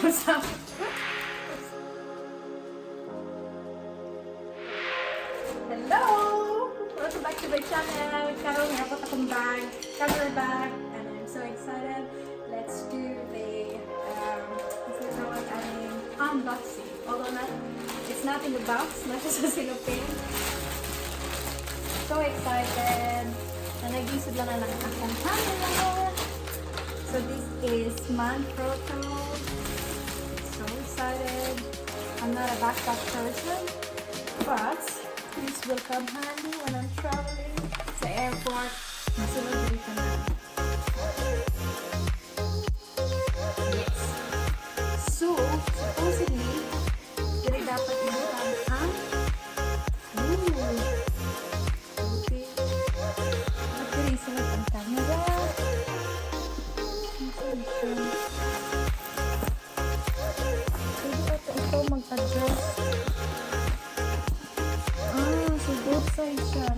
Sa Hello! Welcome back to my channel. Karon nga akong bag, camera bag, and I'm so excited. Let's do the what's it called? Unboxing. Although not, it's not in the box, naa siya sa cellophane. So excited. Na nag-isod lang na lang akong camera. So this is Manfrotto. So excited. I'm not a backpack person, but this will come handy when I'm traveling sa airport. Masulod dito na. Yes. So, supposedly, diri dapat ibutang ang. Ooh. Okay. At diri sulod ang camera. Nasaan siya? Pwede ata ito mag-adjust. Ah, so both sides siya.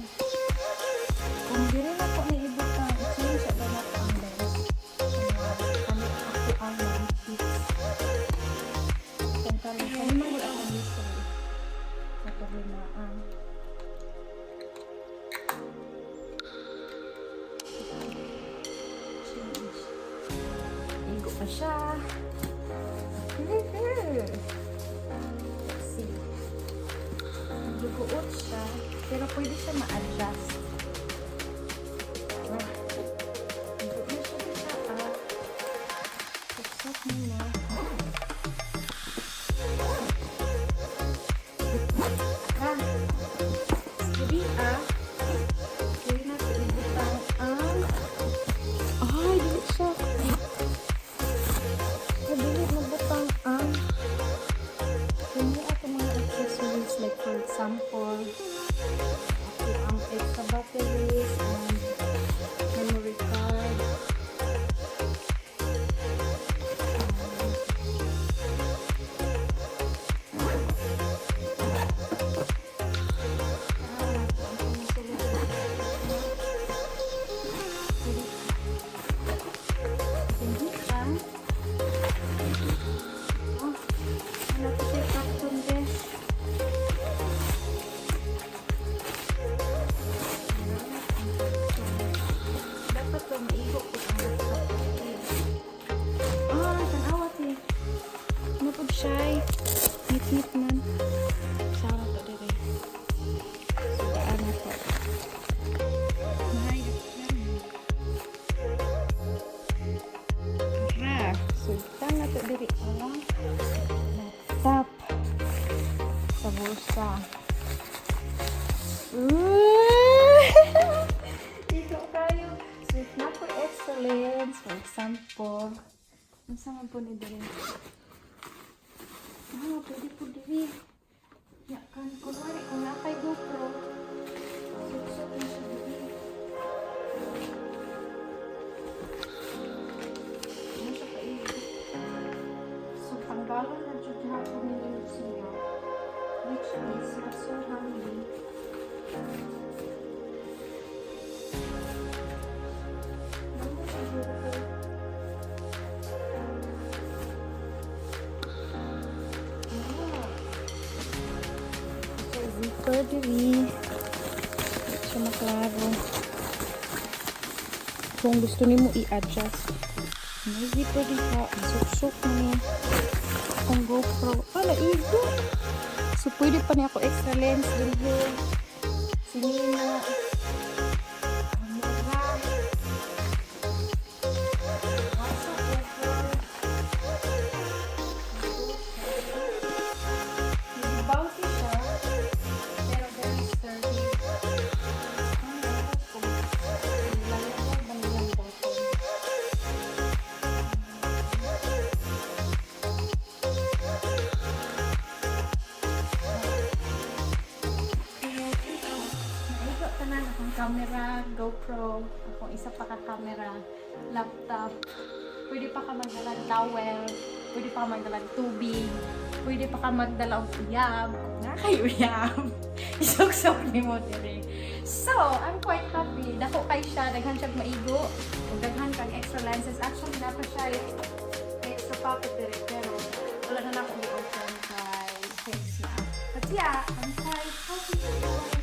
Kung diri na po ni ibutang, i-change siya ba na ang lens? Kunwari, kami ako ang mag-fix. Kung kami, kami man gud ang usually. Na problema ang change. Igo pa siya. Let's see. Medyo guot siya, pero pwede siya ma-adjust. Ah. Igo na siya siya. Ah. Suksok muna. Ah. Diri ah. Diri na ito ibutang ang. Ay, dili siya. Ay, dili mabutang ang kini ato mga accessories, like for example, ako ang extra batteries and memory card. Ah, ang sulod. Dili. Hindi siya. Oh, ano to siya, carton besh. Dapat to maigo ko ang laptop. Ah, tanawa ti. Ano po siya? Ngit-ngit man. Sama to dire. So, daan na to. Mahayop lang. Ra. So, butang na to diri ang laptop sa bulsa. Ooh! Ikaw kayo. So, if naa ko extra lens, for example, unsa man po ni diri? Ah, pwede po diri. Ya, kan, kunwari, kung naa kay GoPro, suksok na siya diri. Ano siya kaigo? So, tanggalan na jud hapon ninyo siya, which is not so handy. Ano siguro ko? Ah. So, zipper diri. Di siya maklaro. Kung gusto nimo i-adjust. May zipper diha. Suksok na ni akong GoPro. Ah, naigo. So, pwede pa niya ako extra lens dinhi. Sinina. Camera. Whatsoever. Medyo bouncy siya. Pero very sturdy. Ano, kung reliable ba nilang button? Naigo tanan akong camera, GoPro, akong isa pa ka camera, laptop. Pwede pa ka magdala towel, pwede pa ka magdala tubig, pwede pa ka magdala og uyab. Kung naa kay uyab, isuksok nimo diri. So, I'm quite happy. Dako kay siya, daghan siya maigo. Ug daghan kang extra lenses. Actually, naa pa siya extra pocket diri pero pockets niya. But yeah, I'm quite happy.